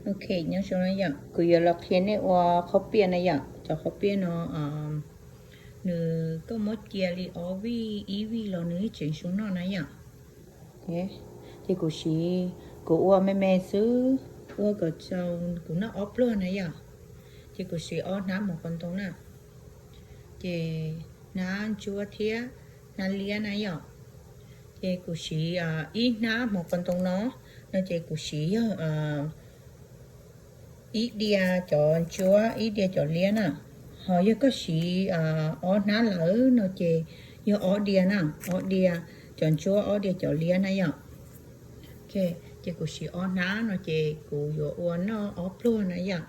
Ok, nyob zoo na yom, kuv yuav los qhia nej ua qhob piaj na yom. Cov qhob piaj no nws koj muab cia li ob vij ib vij los nws yeej tseem zoo noj na yom. Ces kuv siv, kuv ua me me xwb, ua kom tau kuv noj ob pluag na yom. Ces kuv siv ob hnab mov qos ntoo na, ces hnab ntsuab thiab hnab liab na yom. Ces kuv siv ib hnab mov qos ntoo no, no ces kuv siv yog ib diav cov ntsuab ib diav cov liab na. Ho yog koj siv ob hnab lawm no ces yog ob diav na, ob diav cov ntsuab ob diav cov liab na yom. Ces kuv siv ob hnab no ces kuv yuav ua noj ob pluag na yom.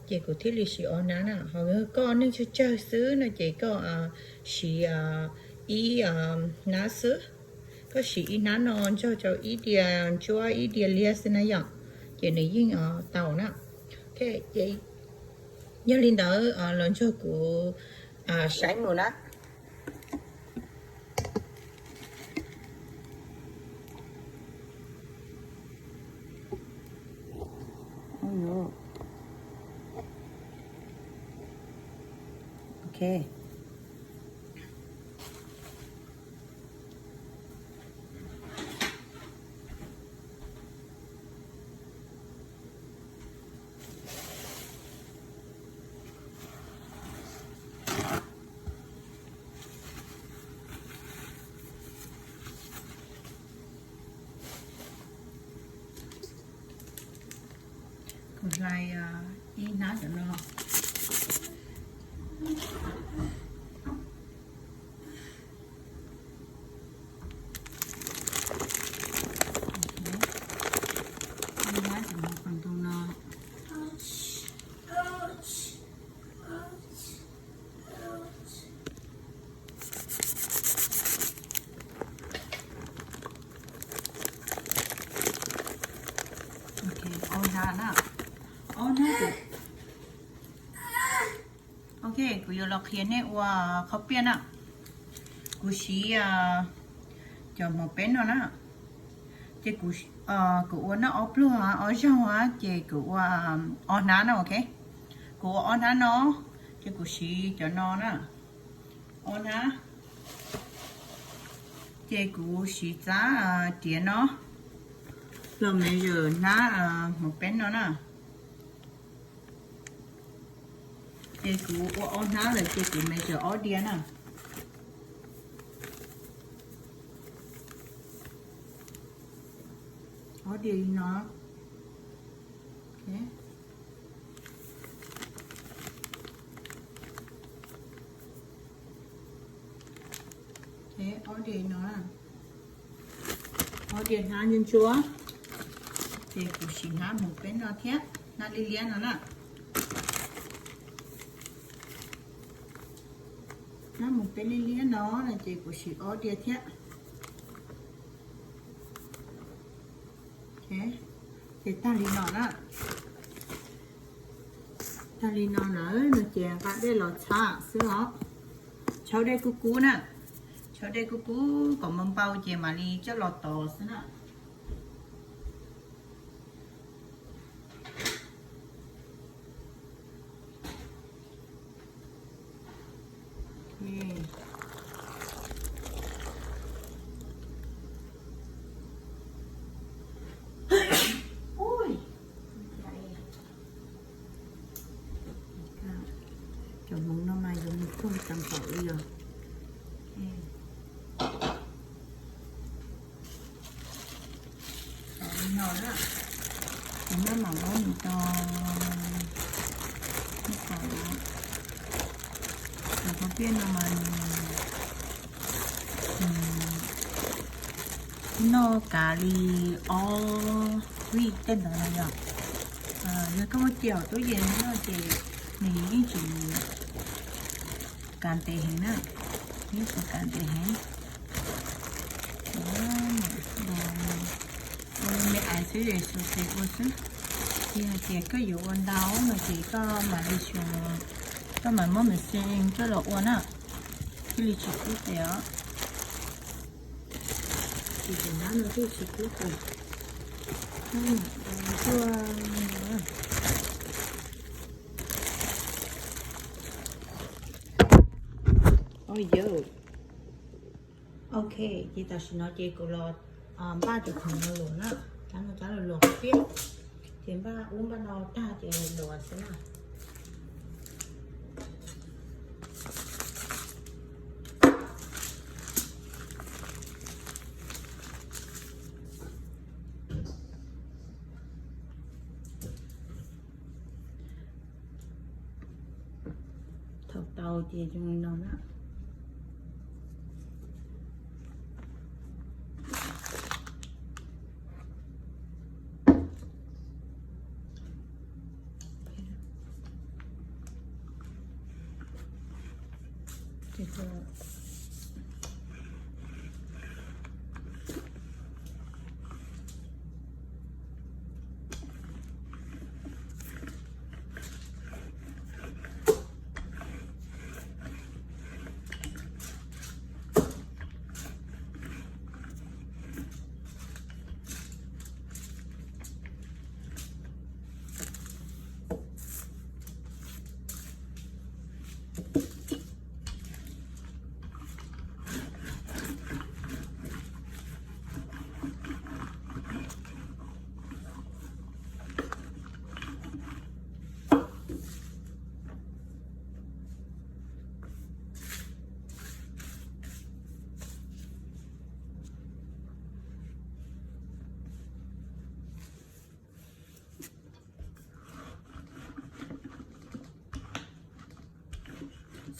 Ces kuv thiaj li siv ob hnab na. Ho yog koj neeg tsawg tsawg xwb no ces koj siv ib hnab xwb. Koj siv ib hnab no nrog rau ib diav ntsuab ib diav liab xwb na yom, ces nws yeej tau na. Ok, ces yog li ntawd los nrog kuv saib mus na. Ok. Kuv hlais ib hnab cov no. Ib hnab cov mov qos ntoo no. Ob hnab na, ob hnab. Ok, kuv yuav los qhia nej ua qhob piaj na. Kuv siv cov mov peb no na. Ces kuv ua noj ob pluag ob zaug, ces kuv ua ob hnab no, ok. Kuv ua ob hnab no, ces kuv siv cov no na, ob hnab. Ces kuv siv txab riav no los measure hnab mov peb no na. Ces kuv ua ob hnab lawm ces kuv measure ob diav na. Ob diav li no. Ob diav no, ob diav hnab ntsuab ntsuab, ces kuv siv hnab mus peb no thiab, hnab liab liab no na. Hnab mus peb liab liab no no ces kuv siv ob diav thiab. Ces tag li no na, tag li no lawm no ces nqa dej los txhab xwb os. Tshaub dej kub kub na, tshaub dej kub kub kom npau npau ces mam li coj los tov xwb na. Cov hmoov no mas yuav mus tuag tag npaum li os. Li no na, kuv maj mam muab nws tau, cov qhob piaj no mas nws noj kav li ob vij tej ntawd no yom. Yog koj muab cia hauv tub yees no ces nws yeej tseem kav ntev heev na, yeej tseem kav ntev heev. Ua me me ais xwb es xyuas tes ua xwb. Yog hais tias koj yuav ua ntau no ces koj mam li xyuas, koj mam muab mexin coj los ua na, thiaj li tsis kub tes os. Ces tus hnab no thiaj tsis kub tes. Hnab no ua tuaj Video. Ok, ces tam sim no ces kuv los npaj cov khoom no luam na, cab no cab los luam qhov peb, ces npaj ub npaj no tag ces luam xwb na. Thaum tau ces zoo li no na.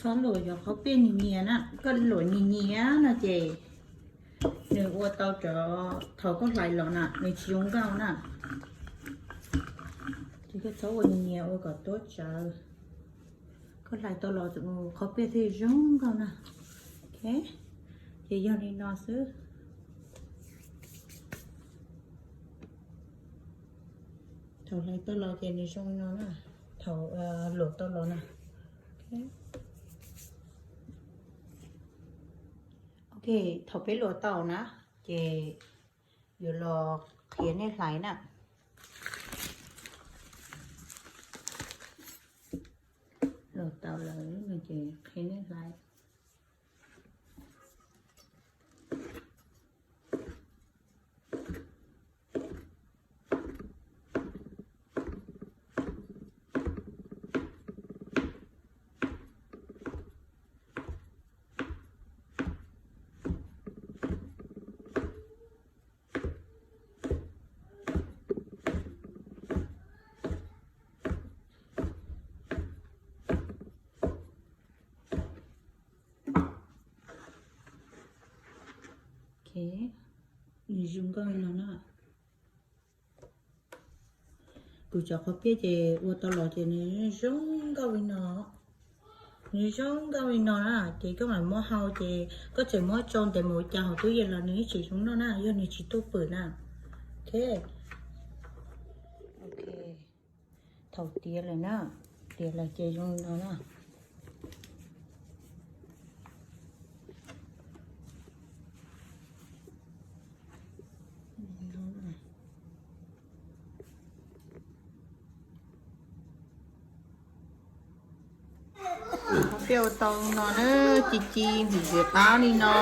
Txhob luam cov qhov peb nyias nyias na, koj luam nyias nyias no ces nws ua tau cov thaum koj hlais los na nws tsis zoo nkauj na. Ces koj txhob ua nyias nyias ua kom tuab tsawv. Koj hlais tau los qhov peb thiaj zoo nkauj na. Ok, ces yog li no xwb. Thaum hlais tau los ces nws zoo li no na, thaum luam tau los na. Ok, thaum peb luam tau na, ces yuav los qhia nej hlais na. Luam tau lawm no ces qhia nej hlais. Ok, nws zoo nkauj li no na. Kuv cov qhov peb ces ua tau los ces nws zoo nkauj li no. Nws zoo nkauj li no na, ces koj mam muab hau ces koj tseem muab tso ntev mus ua cas hauv tub yees los nws yeej tseem zoo noj na, yog nws tsis tuaj pwm na. Ok. Ok. Thaum tiav lawm na, tiav lawm ces zoo li no na. Qhov peb ua tau no na, ci ci hwm zias qab li no.